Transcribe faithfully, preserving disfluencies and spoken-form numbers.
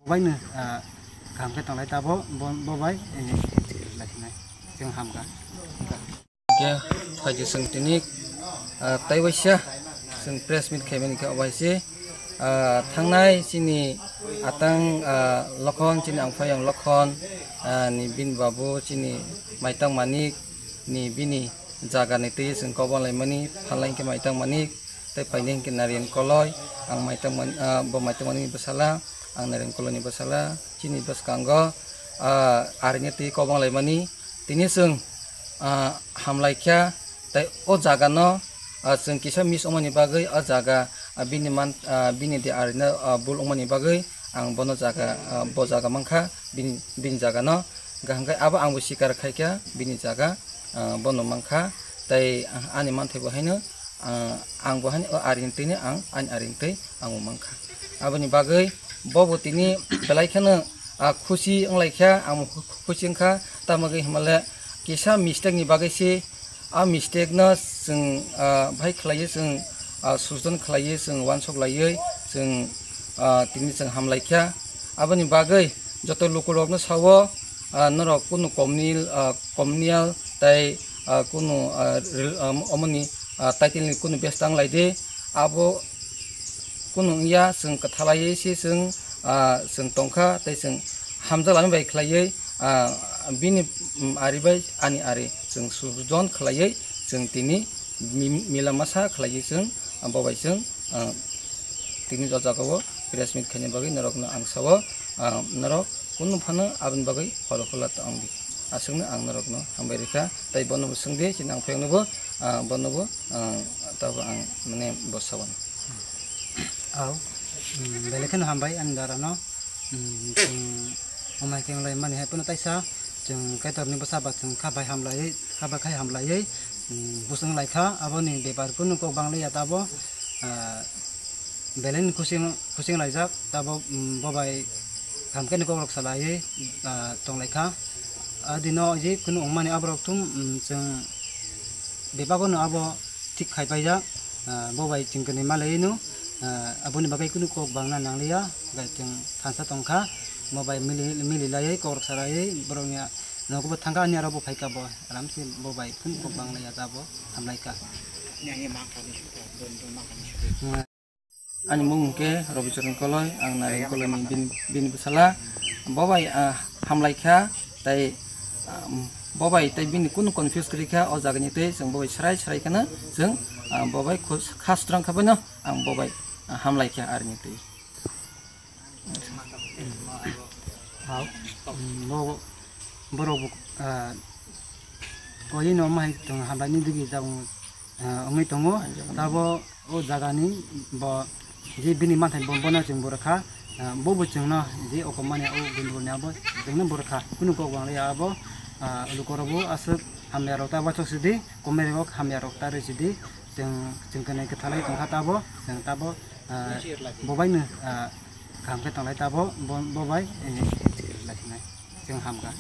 Baino, ah, kaham khe tonglai tabo, bo, bo bai, eh, lai khinai. Chwng hamkha. Khe phaidi chwng tini, ah, tai waisa chwng press meet khaimani khe obaisi, ah, thangnai chini atang, ah, Lokhon, chini angphayang Lokhon, ah, ni bini babu chini Maitang Manik ni bini jaga ni twi chwng kok banglaimani, phalai khe Maitang Manik, tei phaini hinkhe Narian Koloi, ang Maitang Man-, ah, bo Maitang Manik ni bwsala, ang Narian Koloi ni bwsala, chini bwskango, ah, arni twi kok banglaimani, tini chwng, ah, hamlaikha, tei o jaga no, ah, chwng kisa miss wngmani bagwi o jaga, ah, bini man, ah, bini de arni, ah, bul wngmani bagwi ang bono jaga, ah, bo jaga mankha, bini, bini jaga no, kaham khe abo ang bo sikar khaikha bini jaga, ah, bono mankha, tei ani manthai bo haino, ah, ang bo haino o arni twi no ang ani arni twi ang bo mankha. Aboni bagwi bo bo tini belai kheno, ah, khusi wnglaikha, ang bo khu-, khusi wngkha, tamogwi hwnmale kisa mistake ni bagwi se, a mistake no chwng, ah, bai khlaiwi chwng, ah, sujudon khlaiwi chwng uansuk laiwi chwng, ah, tini chwng hamlaikha. Aboni bagwi joto lukurokno sao, ah, norok kunu komni, ah, komnial tei, ah, kunu, ah, ril-, ah, omoni, ah, title ni kunu bes tang lai di. Abo kunu wngya, chwng kwthalaiwi se chwng, ah, chwng tongkha tei chwng hamjaklani bai khlaiwi, ah, bini, mm, ari bai ani ari chwng sujudon khlaiwi chwng tini mi-, mila masa khlaiwi chwng, ah, bo bai chwng, ah, tini o jagao press meet khaina bagwi norokno ang sao, ah, norok kunu phano aboni bagwi holo hula ta wngdi. Aswkno ang norokno hambai rikha, tei bono bo swngdi, chini ang phiyokno bo, ah, bono bo, ah, tabuk ang mane bo sao. Au, mm, belai kheno hambai ani dara no. Mm, chwng omai khe wnglaimani hai phano taisa chwng Kaitorni bwsa ba chwng kha bai hamlaiwi, kha bai khai hamlaiwi, mm, bwswng lai kha. Aboni bepar kunu kok bang liya tabo, ah, belai ni khusi, khusi wnglaijak tabo, mm, bo bai kaham khe ni kok rok salaiwi, ah, tong lai kha. A dino je kunu wngmani aborok thum, mm, chwng bebak no abo thik khai paijak, ah, bo bai chwng kwnwi ma laiwi no, ah, aboni bagwi kunu kok bangna nang liya, bai chwng thansa tong kha, bo bai mili, mili laiwi kok rok sa laiwi borok ni nogo bo thang kha, ani aro bo phai kha, bo aram se bo bai kunu kok bang laiya ta bo hamlai kha. Ani mung hwnkhe Robicharan Koloi, ang Naren Koloi ni bini, bini bwsala. Bo bai, ah, hamlai kha, tei, ah, bo bai tei bini kunu confuse kwrwi kha o jaga ni twi, chwng bo bai swrai swrai kheno chwng, ah, bo bai khus-, kha swrang kha bai no ang bo bai, ah, hamlai kha arni twi. Hao, mm, bo, borok bo, ah, koi no ma hai tong hamlai ni digi jabung, ah, wngwi tongo. Tabo o jaga ni bo je bini manthai bo, bono chwng bo rwkha, ah, bo bo chwngno je okomani o gundul ni abo chwngno bo rwkha. Kunu kok bang ya abo, ah, lukorok bo aswk hamya rok ta uansuk sidi, komai rok hamya rok ta rw sidi, chwng, chwng kwnwi kwthalai tongkha tabo, chwng tabo, ah, bo bai no, ah, kaham khe tonglai tabo, bo, bo bai, eh, lai khinai chwng hamkha.